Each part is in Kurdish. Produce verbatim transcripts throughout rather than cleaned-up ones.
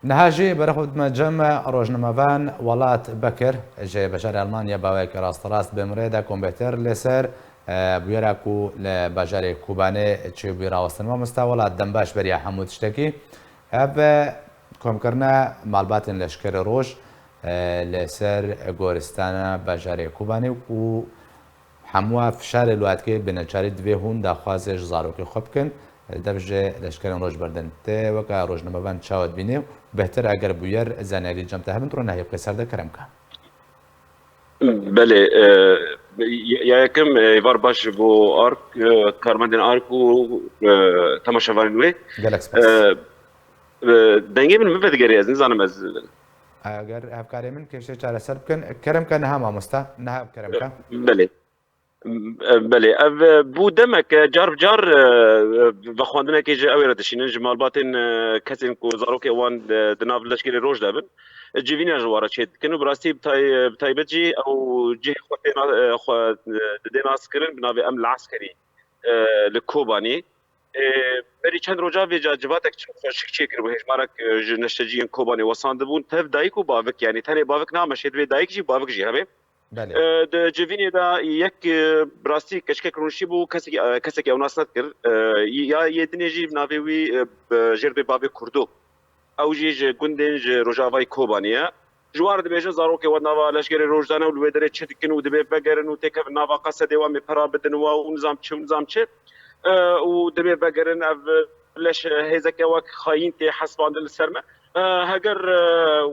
Niha jî berê xwe didime cem rojnamevan Welat Bekir ji bajarê Elmanya, bi awayekî rasterast bi min re de ku em bêhtir li ser, e, bûyera ku li bajarê Kobanê çêbûyî rawestin. Mamosta Welat, dembaş beriya hemû tiştekî. Ev, e, komkirina malbatên Leşkerê Roj, e, li ser goristana bajarê Kobanê û Hemû ev fişarê li we dike, bi neçarî divê hûn daxwazê ji zarokê xwe bikin, dev ji leşkerên roj berdin. Te weke rojnamevan çawa dibîne û bêhtir eger bûyer zaniyarî cem te hebin, tu rûnehiyê xwe ser de kerem ke. Belê, e, ya, ya yekem, e, êvar baş ji bo ARK, e, karmendên ARK û, e, temaşevanên wê. Gelek spas. E, e, dengê min min vedigerê, ez nizanim ez. Eger hevkarê min kêşê çareser bikin, kerem ke niha mamosta, niha kerem ke. Belê. Belê, ev, e, bû demek, e, car bi car, e, e, vexwendinekê ji ew ê re dişînin, ji malbatên, e, kesên ku zarokê wan, e, di nav leşkerê roj de bin, e, civîna ji wan re çê dikin û bi rastî bi tay-, bi taybet jî ew cihê xwe tê na-, e, xwe, e, didê naskirin bi navê Em li Eskerî, e, li Kobanê. E, berî çend roja vêca civatek çi xweşik çêkiribû, hêjmarek, e, ji neşteciyên Kobanê wesandibûn, tev dayik û bavik, yanî tenê bavik nameşê, divê dayik jî bavik jî hebe. Belê. E, di civînê de yek, e, bi rastî keçikek rûniştî bû, kesekî, e, kesekî ew nas nedikir. E, ya yê dinê jî navê wî, e, bi jêr dibê bavê Kurdo. Ew jî ji gundên ji rojavayê Kobanê ye. Ji wan re dibêjin zarokê we nava leşgerê roj de ne û li wê derê çi dikin û divê vegerin û têkevin nava qesedê wan, bê pera bidin we û nizam çi û nizam çi. E, û divê vegerin ev leş, e, hêzeke wek xayîn tê hesibandin li ser me. E, heger, e,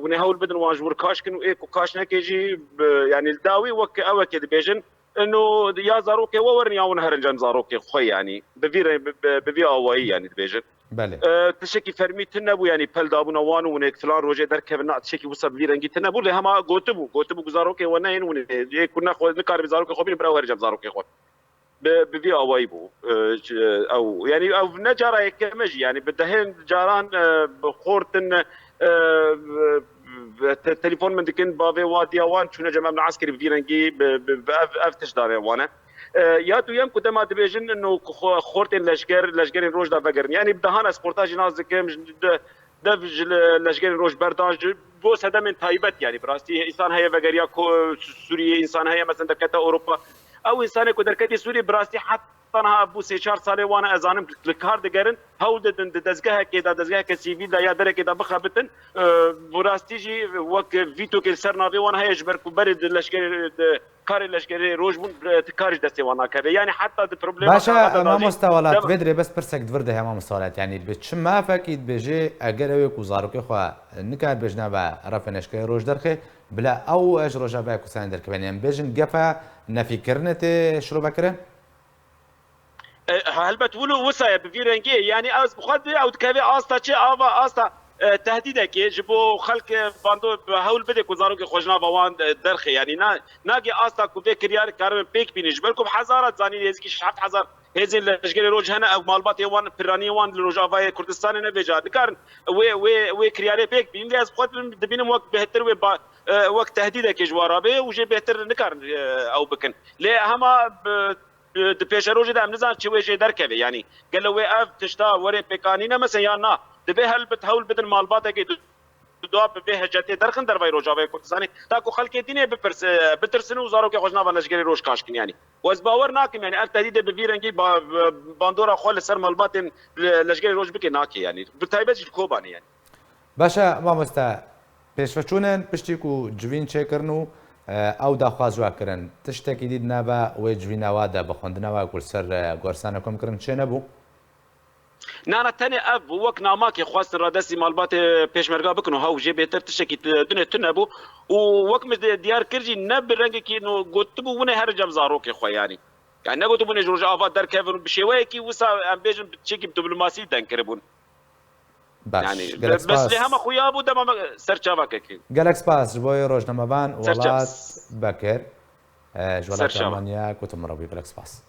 hûn ê hewl bidin wan ji wir kaş kin û ê ku kaş neke jî, bi, yanî li dawî wek ewekê dibêjin, ino ya zarokê we werin ya hûn herin cem zarokê xwe, yanî bi vî re-, bi, bi, bi vî awayî yanî dibêjin. Belê. E, tiştekî fermî tune bû, yanî pel dabûna wan û hûn ê filan rojê derkevin, na tiştekî wisa bi vî rengî tune bû, lê hema gotibû, gotibû ku zarokê we neyên, hûn ê, ê ku nexwe, nikarin bi zarokê xwe bînin, bira herin cem zarokê xwe. Bi, bi vî awayî bû. E, ç-, ew, yanî ew ne cara yekem e jî, yanî bi dehên caran, e, bi xortin, e, bi, bi te-, telefon min dikin, bavê wadiya wan çûne cem em li eskerî bi vî rengî, bi, bi, bi ev, ev tişt dane wan e. E, ya duyem ku dema dibêjin, no ku xo-, xortên leşger, leşgerên roj de vegerin. Yanî bi dehan ez portajî nas dikim, ji de, dev ji le-, leşgerên roj berdan ji bo sedemên taybet, yanî bi rastî însan heye vegeriya ko-, Sûriyê, însan heye mesela derkete Ewropa. Ew însanê ku derketî Sûriyê bi rastî heta niha bû sê çar salê wan e, ez zanim li kar digerin, hewl didin di dezgehekê de, dezgeheke sivîl de ya derekê de bixebitin. E, bi rastî jî wek vîtokê li ser navê wan heye ji ber ku berê di leşkerê, di karê leşkerê roj bûn, e, ti karî destê wan nakeve. Yanî heta di problema Baş e, mamosta Welat, vê dirê bes pirsek di vir de heye mamosta Welat. Yanî bi çi mafekî dibêjê eger ew ê ku zarokê xwe nikare bêjne ve refê leşkerê roj derxê, bila ew ji Rojavayê Kurdistanê derkeve? Yanî em bêjin gefa nefîkirinê tê şirovekirin? E, helbet wilo wisa ye, bi vî rengî ye. Yanî ez bi xwe dibê ew dikeve asta çi, ava asta, e, tehdîdekê ji bo xelk, e, bando hewl bide ku zarokê xwe ji nava wan, e, derxê. Yanî na, nagê asta ku vê kiryarê karibin pêk bînin. Ji ber ku bi hezarat zanîn nêzîkî şeş heft hezar hêzên leşgerê roj hene, ev malbatê wan, piraniyê wan li Rojavayê Kurdistanê ne vêca dikarin wê, wê, wê kiryarê pêk bînin. Lê ez bi xwe dibim-, dibînim wek bêhtir wê ba-, e, wek tehdîdekê ji wan re bê û jê bêhtir nikarin, e, ew bikin. Lê hema bi, di pêşerojê de em nizanin çi wê jê derkeve. Yanî gelo wê ev tişta were pêkanîne mesela ya na? Divê helbet hewl bidin malbatekê di, di doa bi vê hecetê derxin dervayî Rojavayê Kurdistanê, ta ku xelkê dînê bipirse-, bitirsin û zarokê xwe ji nava leşgerê roj kaş kin yanî. Û ez bawer nakim yanî ev tehdîdê bi vî rengî ba-, bandora xwe li ser malbatên le-, leşgerê roj bike nake yanî. Bi taybet jî li Kobanê yanî. Baş e, mamoste, pêşveçûnên piştî ku civîn çêkirin û, e, ew daxwaz we kirin, tiştekî dî di nava wê civîna we de, bi xwendina we ku li ser, e, goristana kom kirin çê nebû? Na, na, tenê ev bû, wek namakê xwestin radestî malbatê pêşmerga bikin û hew jê bêtir tiştekî tu-, dinê tune bû û wek min di-, diyar kir jî ne bi rengekî no gotibû winê herin cem zarokê xwe yanî. Yani negotibû winê ji Rojava derkevin û bi şêweyekî wisa em bêjin bi çekî bi diplomasî deng kiribûn. Baş. Yani, gelek spas. Bes lê hema xuya bû dema me ser çavakekî. Gelek spas ji bo rojnamevan Welat Bekir, e, ji welatê Almanya ku tu min re bûyî. Gelek spas.